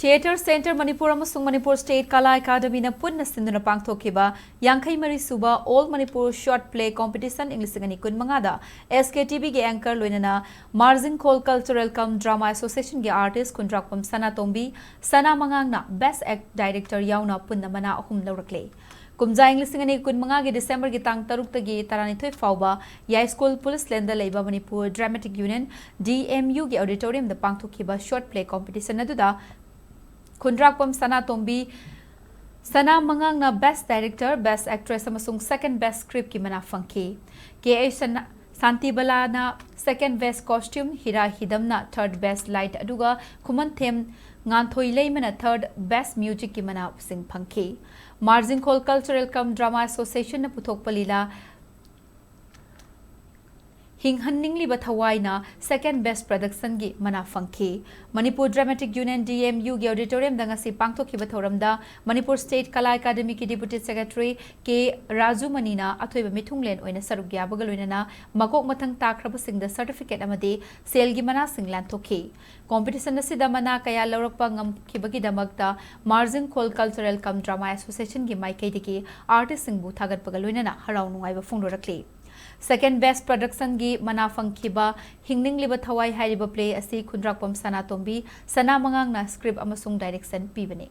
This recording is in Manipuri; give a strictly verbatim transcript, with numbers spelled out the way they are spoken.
Theatre Centre Manipur ꯑꯃꯁꯨꯡ Manipur State Kala Academyꯅ ꯄꯨꯟꯅ ꯁꯤꯟꯗꯨꯅ ꯄꯥꯡꯊꯣꯛꯈꯤꯕ ꯌꯥꯡꯈꯩ ꯃꯔꯤ ꯁꯨꯕ All Manipur Short Play Competition ꯏꯪ ꯂꯤꯁꯤꯡ ꯑꯅꯤ ꯀꯨꯟ ꯃꯉꯥꯗ SKTVꯒꯤ anchor ꯂꯣꯏꯅꯅ ꯃꯥꯔꯖꯤꯡꯈꯣꯜ Cultural cum Drama Associationꯒꯤ artist ꯈꯨꯟꯗ꯭ꯔꯥꯛꯄꯝ ꯁꯅꯥꯇꯣꯝꯕꯤ, ꯁꯅꯥ ꯃꯉꯥꯡꯅ Best Act Director ꯌꯥꯎꯅ ꯄꯨꯟꯅ ꯃꯅꯥ ꯑꯍꯨꯝ ꯂꯧꯔꯛꯂꯦ꯫ ꯀꯨꯝꯖꯥ ꯏꯪ ꯂꯤꯁꯤꯡ ꯑꯅꯤ ꯀꯨꯟ ꯃꯉꯥꯒꯤ Decemberꯒꯤ ꯇꯥꯡ ꯇꯔꯨꯛꯇꯒꯤ ꯇꯔꯥꯅꯤꯊꯣꯏ ꯐꯥꯎꯕ ꯌꯥꯏꯁ꯭ꯀꯨꯜ ꯄꯨꯂꯤꯁ ꯂꯦꯟꯗ ꯂꯩꯕ Manipur Dramatic Union, DMUꯒꯤ auditoriumꯗ ꯄꯥꯡꯊꯣꯛꯈꯤꯕ short play competition ꯑꯗꯨꯗ ꯈꯨꯟꯗ꯭ꯔꯥꯛꯄꯝ ꯁꯅꯥꯇꯣꯝꯕꯤ, ꯁꯅꯥ ꯃꯉꯥꯡꯅ Best Director, Best Actress ꯑꯃꯁꯨꯡ Second Best Scriptꯀꯤ ꯃꯅꯥ ꯐꯪꯈꯤ꯫ ꯀꯦ ꯑꯩꯆ ꯁꯅꯥ-, ꯁꯥꯟꯇꯤꯕꯂꯥꯅ Second Best Costume, ꯍꯤꯔꯥ ꯍꯤꯗꯝꯅ Third Best Light, ꯑꯗꯨꯒ ꯈꯨꯃꯟꯊꯦꯝ ꯉꯥꯟꯊꯣꯏ ꯂꯩꯃꯅ Third Best Musicꯀꯤ ꯃꯅꯥꯁꯤꯡ ꯐꯪꯈꯤ꯫ ꯃꯥꯔꯖꯤꯡꯈꯣꯜ Cultural cum Drama Associationꯅ ꯄꯨꯊꯣꯛꯄ ꯂꯤꯂꯥ ꯍꯤꯡꯍꯟꯅꯤꯡꯂꯤꯕ ꯊꯋꯥꯏꯅ Second Best Productionꯒꯤ ꯃꯅꯥ ꯐꯪꯈꯤ꯫ Manipur Dramatic Union, DMUꯒꯤ auditoriumꯗ ꯉꯁꯤ ꯄꯥꯡꯊꯣꯛꯈꯤꯕ ꯊꯧꯔꯝꯗ Manipur State Kala Academyꯒꯤ Deputy Secretary ꯀꯦ ꯔꯥꯖꯨꯃꯅꯤꯅ ꯑꯊꯣꯏꯕ ꯃꯤꯊꯨꯡꯂꯦꯟ ꯑꯣꯏꯅ ꯁꯔꯨꯛ ꯌꯥꯕꯒ ꯂꯣꯏꯅꯅ ꯃꯀꯣꯛ ꯃꯊꯪ ꯇꯥꯈ꯭ꯔꯕꯁꯤꯡꯗ certificate ꯑꯃꯗꯤ ꯁꯦꯜꯒꯤ ꯃꯅꯥꯁꯤꯡ ꯂꯥꯟꯊꯣꯛꯈꯤ꯫ Competition ꯑꯁꯤꯗ ꯃꯅꯥ ꯀꯌꯥ ꯂꯧꯔꯛꯄ ꯉꯝꯈꯤꯕꯒꯤꯗꯃꯛꯇ ꯃꯥꯔꯖꯤꯡꯈꯣꯜ Cultural cum Drama Associationꯒꯤ ꯃꯥꯏꯀꯩꯗꯒꯤ artistꯁꯤꯡꯕꯨ ꯊꯥꯒꯠꯄꯒ ꯂꯣꯏꯅꯅ ꯍꯔꯥꯎ ꯅꯨꯡꯉꯥꯏꯕ ꯐꯣꯡꯗꯣꯔꯛꯂꯤ꯫ Second Best Productionꯒꯤ ꯃꯅꯥ ꯐꯪꯈꯤꯕ ꯍꯤꯡꯅꯤꯡꯂꯤꯕ ꯊꯋꯥꯏ ꯍꯥꯏꯔꯤꯕ play ꯑꯁꯤ ꯈꯨꯟꯗ꯭ꯔꯥꯛꯄꯝ ꯁꯅꯥꯇꯣꯝꯕꯤ, ꯁꯅꯥ ꯃꯉꯥꯡꯅ script ꯑꯃꯁꯨꯡ direction ꯄꯤꯕꯅꯤ꯫